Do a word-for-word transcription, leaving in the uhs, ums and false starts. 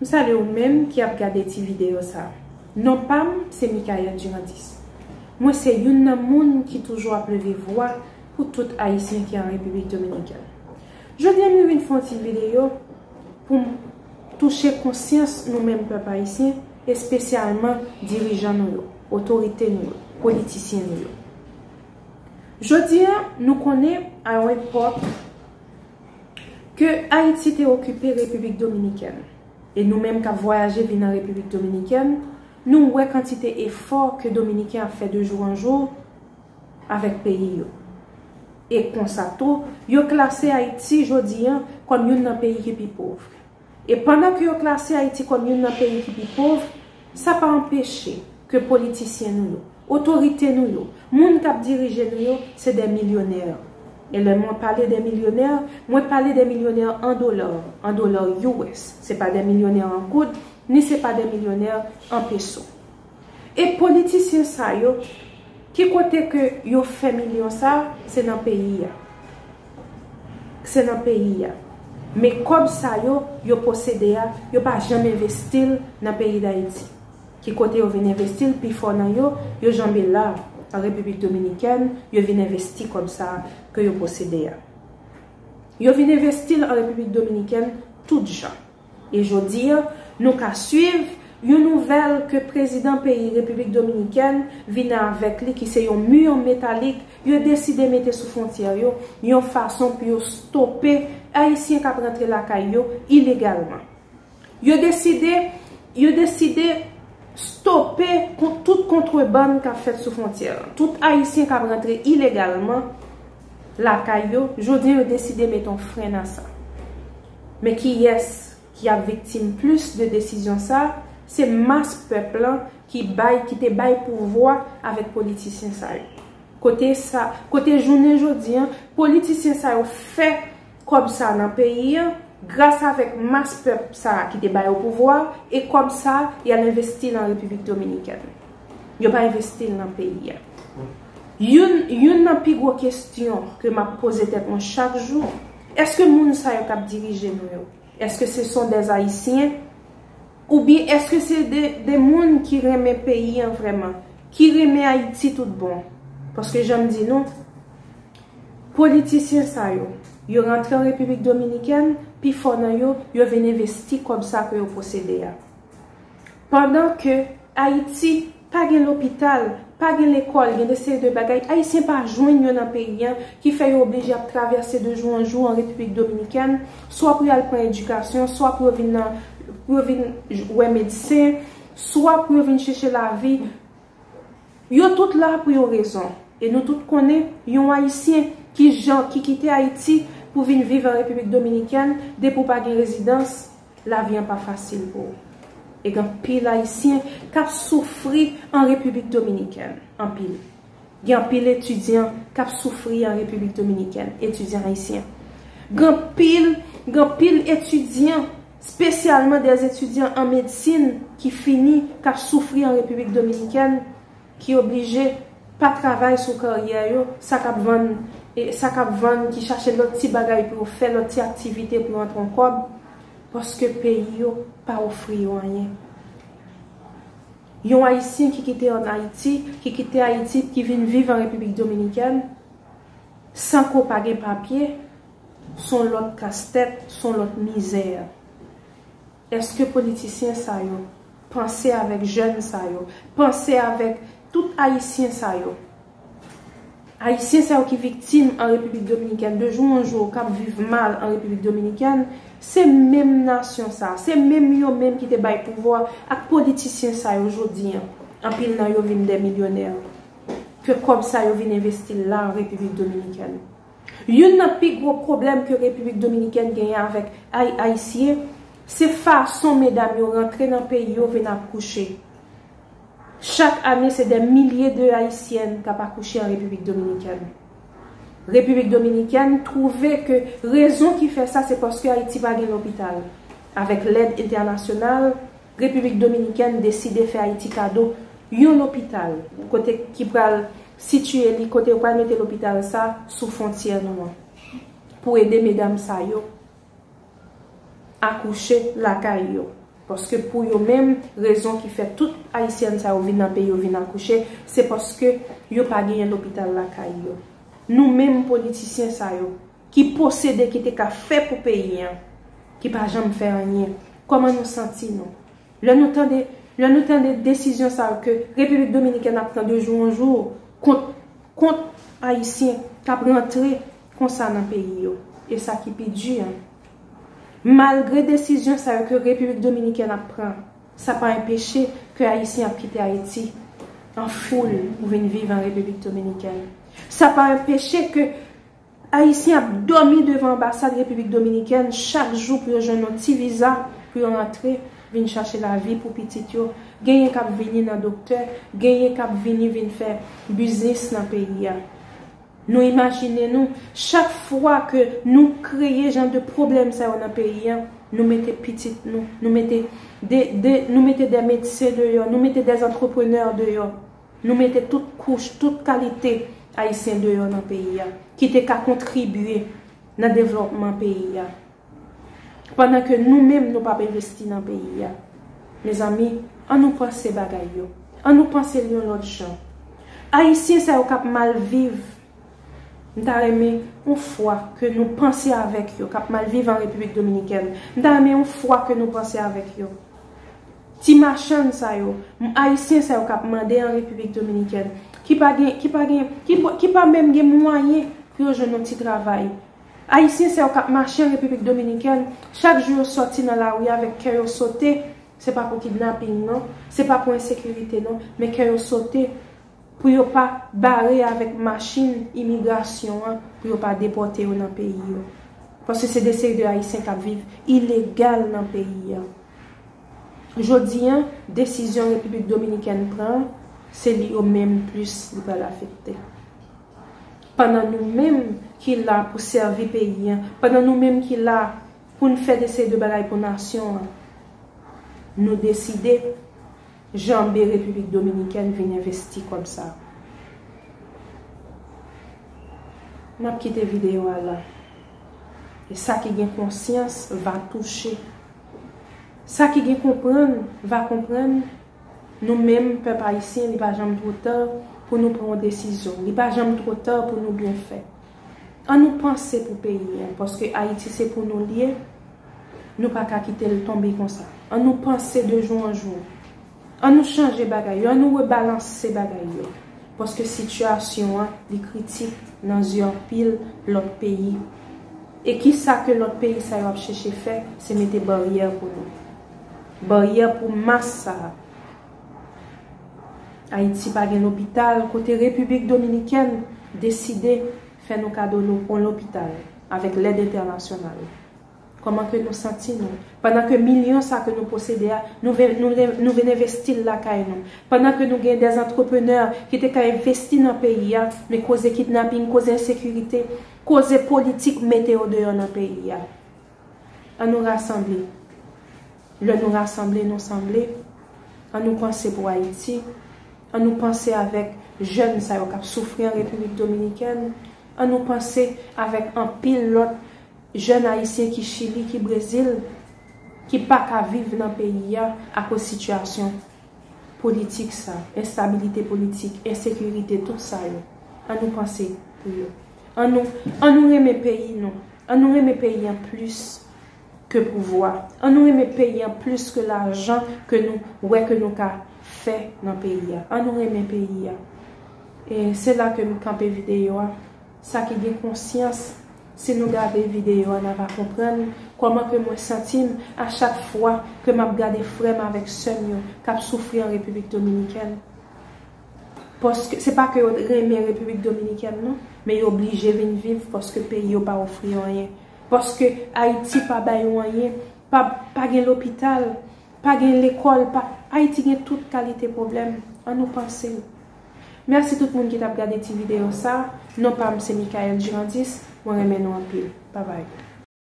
M salye ou menm ki ap gade ti videyo sa. Non pa m se Michaëlle Durandis. Mwen se youn nan moun ki toujou ap leve vwa pou tout Ayisyen ki an Repiblik Dominikèn. Jodi a m vin fè yon ti videyo pou m touche konsyans nou menm pèp ayisyen, espesyalman dirijan nou yo, otorite nou yo, politisyen nou yo. Jodi a, nou konnen a yon epòk ke Ayiti te okipe Repiblik Dominikèn. E nou menm k ap vwayaje vin nan Repiblik Dominikèn, nou wè kantite efò ke Dominiken ap fè de jou an jou avèk peyi yo. E konsa tou, yo klase Ayiti jodi a kòm youn nan peyi ki pi pòv. E pandan ke yo klase Ayiti kòm youn nan peyi ki pi pòv, sa pa anpeche ke politisyen nou yo, otorite nou yo, moun k ap dirije nou yo, se de milyonè. E lè mwen pale de milyonè, mwen pale de milyonè an dola, an dola U S. Se pa de milyonè an goud, ni se pa de milyonè an peso. E politisyen sa yo, ki kote ke yo fè milyon sa, se nan peyi a. Se nan peyi a. Men kòb sa yo, yo posede a, yo pa janm envesti l nan peyi Dayiti. Ki kote yo vin envesti l, pifò nan yo, yo janbe la, an Repiblik Dominikèn, yo vin envesti kòb sa ke yo posede a. Yo vin envesti l an Repiblik Dominikèn tout jan. E jodi a, nou ka swiv yon nouvèl ke prezidan peyi Repiblik Dominikèn vin avèk li, ki se yon mi metalik yo deside mete sou fwontyè yo, yon fason pou yo stope Ayisyen k ap rantre lakay yo ilegalman. Yo deside, yo deside stope kon-, tout kontrebann k ap fèt sou fwontyè a. Tout Ayisyen k ap rantre ilegalman lakay yo, jodi a yo deside mete yon fren nan sa. Men kiyès ki ap viktim plis de desizyon sa, se mas pèp lan ki bay, ki te bay pouvwa avèk politisyen sa yo. Kote sa, kote jounen jodi a, politisyen sa yo fè kòb sa nan peyi a, gras avèk mas pèp sa ki te ba yo pouvwa, e kòb sa, y al envesti l an Repiblik Dominikèn. Yo pa envesti l nan peyi a. Youn, youn nan pi gwo kesyon ke m ap poze tèt mwen chak jou, èske moun sa yo k ap dirije nou yo, èske se son dè Ayisyen? Oubyen èske se de, de moun ki renmen peyi an vrèman, ki renmen Ayiti tout bon? Paske jan m di nou, politisyen sa yo, yo rantre an Repiblik Dominikèn, pifò nan yo, yo vin envesti kòb sa ke yo posede a. Pandan ke Ayiti pa gen lopital, pa gen lekòl, gen de seri de bagay Ayisyen pa jwenn yo nan peyi a, ki fè yo oblije ap travèse de jou an jou an Repiblik Dominikèn, swa pou y al pran edikasyon, swa pou yo vin nan, pou yo vin j-, wè medsen, swa pou yo vin chèche lavi. Yo tout la pou yon rezon. E nou tout konnen, yon Ayisyen ki jan, ki kite Ayiti pou vin viv an Repiblik Dominikèn, depi w pa gen rezidans, lavi an pa fasil pou ou. E gen anpil Ayisyen k ap soufri an Repiblik Dominikèn. Anpil. Gen anpil etidyan k ap soufri an Repiblik Dominikèn, etidyan ayisyen. Gen anpil, gen anpil etidyan, espesyalman de etidyan an medsin ki fini, k ap soufri an Repiblik Dominikèn, ki oblije pa travay sou karyè yo, sa k ap vann, e sa k ap vann, ki chache lòt ti bagay pou yo fè, lòt ti aktivite pou yo antre yon kòb, paske peyi yo pa ofri yo anyen. Yon Ayisyen ki kite ann Ayiti, ki kite Ayiti, ki vin viv an Repiblik Dominikèn, san ke w pa gen papye, se yon lòt kastèt, se yon lòt mizè. Èske politisyen sa yo panse avèk jèn sa yo, panse avèk tout Ayisyen sa yo? Ayisyen sa yo ki viktim an Repiblik Dominikèn, de jou an jou, k ap viv mal an Repiblik Dominikèn, se menm nasyon sa, se menm yo menm ki te bay pouvwa ak politisyen sa yo jodi a. Anpil nan yo vin de milyonè, ke kòb sa yo vin envesti la an Repiblik Dominikèn. Youn nan pi gwo pwoblèm ke Repiblik Dominikèn genyen avèk Ay-, Ayisyen, se fason medam yo rantre nan peyi yo vin akouche. Chak ane, se dè milye de Ayisyèn k ap akouche an Repiblik Dominikèn. Repiblik Dominikèn twouve ke rezon ki fè sa, se paske Ayiti pa gen lopital. Avèk lèd entènasyonal, Repiblik Dominikèn deside fè Ayiti kado yon lopital, kote ki pral sitiye li, kote yo pral mete lopital sa sou fwontyè nou an, pou ede medam sa yo akouche lakay yo. Paske pou yo menm, rezon ki fè tout Ayisyèn sa yo vin nan peyi yo vin akouche, se paske yo pa genyen lopital lakay yo. Nou menm politisyen sa yo, ki posede, ki te ka fè pou peyi an, ki pa janm fè anyen. Kòman nou santi nou? Lè nou tande, lè nou tande desizyon sa yo ke Repiblik Dominikèn ap pran de jou an jou kont, kont Ayisyen k ap rantre konsa nan peyi yo. E sa ki pi di an. Malgre desizyon sa yo ke Repiblik Dominikèn ap pran, sa pa enpeche ke Ayisyen ap kite Ayiti an foul pou vin viv an Repiblik Dominikèn. Sa pa enpeche ke Ayisyen ap dòmi devan anbasad Repiblik Dominikèn chak jou pou yo jwenn yon ti viza pou yo rantre, vin chache lavi pou pitit yo. Genyen k ap vini nan doktè, genyen k ap vini vin fè biznis nan peyi a. Nou imajine nou, chak fwa ke nou kreye jan de pwoblèm sa yo nan peyi a, nou mete pitit nou, nou mete de, de, nou mete de medsen deyò, nou mete de antreprenè deyò. Nou mete tout kouch, tout kalite Ayisyen deyò nan peyi a, ki te ka kontribye nan devlòpman peyi a. Pandan ke nou menm nou p ap envesti nan peyi a. Mezanmi, an nou panse bagay yo. An nou panse l yon lòt jan. Ayisyen sa yo k ap mal viv, m ta renmen yon fwa ke nou panse avèk yo, k ap mal viv an Repiblik Dominikèn. M ta renmen yon fwa ke nou panse avèk yo. Ti machann sa yo, m, Ayisyen sa yo k ap mande an Repiblik Dominikèn, ki pa gen, ki pa gen, ki, ki pa menm gen mwayen pou yo jwenn yon ti travay. Ayisyen sa yo k ap mache an Repiblik Dominikèn, chak jou yo sòti nan lari avèk kè yo sote, se pa pou kidnaping non, se pa pou ensekirite non, men kè yo sote pou yo pa bare avèk machin imigrasyon an, pou yo pa depòte yo nan peyi yo. Paske se de seri de Ayisyen k ap viv ilegal nan peyi a. Jodi a, desizyon Repiblik Dominikèn pran, se li yo menm plis li pral afekte. Pandan nou menm ki la pou sèvi peyi a, pandan nou menm ki la pou n fè de seri de bagay pou nasyon an, nou deside janbe Repiblik Dominikèn vin envesti kòb sa. M ap kite videyo a la. E sa ki gen konsyans va touche. Sa ki gen konprann va konprann. Nou menm, pèp ayisyen, li pa janm twò ta pou nou pran yon desizyon. Li pa janm twò ta pou nou byen fè. An nou panse pou peyi a, paske Ayiti se pou nou l ye. Nou pa ka kite l tonbe konsa. An nou panse de jou an jou. An nou chanje bagay yo, an nou rebalanse bagay yo. Paske sitiyasyon an, li kritik nan zye anpil lòt peyi. E kisa ke lòt peyi sa yo ap chèche fè, se mete baryè pou nou. Baryè pou mas sa a. Ayiti pa gen lopital, kote Repiblik Dominikèn deside fè nou kado lo-, yon lopital avèk lèd entènasyonal. Kòman ke nou santi nou? Pandan ke milyon sa ke nou posede a, nou ve-, nou le-, nou vin envesti l lakay nou. Pandan ke nou gen dè antreprenè ki te ka envesti nan peyi a, men koze kidnaping, koze ensekirite, koze politik mete yo deyò nan peyi a. An nou rasanble. Lè nou rasanble, nou sanble. An nou panse pou Ayiti. An nou panse avèk jèn sa yo k ap soufri an Repiblik Dominikèn. An nou panse avèk anpil lòt jèn ayisyen ki Chili, ki Brezil, ki pa ka viv nan peyi a akoz sitiyasyon politik sa, enstabilite politik, ensekirite, tout sa yo. An nou panse pou yo. An nou, an nou renmen peyi nou. An nou renmen peyi an plis ke pouvwa. An nou renmen peyi an plis ke lajan ke nou wè ke nou ka fè nan peyi a. An nou renmen peyi a. E se la ke m kanpe videyo a. Sa ki gen konsyans, si nou gade videyo a, n a va konprann kòman ke mwen santi m a chak fwa ke m ap gade frè m avèk sè m yo k ap soufri an Repiblik Dominikèn. Paske se pa ke yo renmen Repiblik Dominikèn non, men yo oblije vin viv paske peyi yo pa ofri yo anyen. Paske Ayiti pa ba yo anyen, pa, pa gen lopital, pa gen lekòl, pa, Ayiti gen tout kalite pwoblèm. An nou panse. Mèsi tout moun ki t ap gade ti videyo sa. Non pa m se Michaëlle Durandis. Mwen renmen nou anpil. Babay.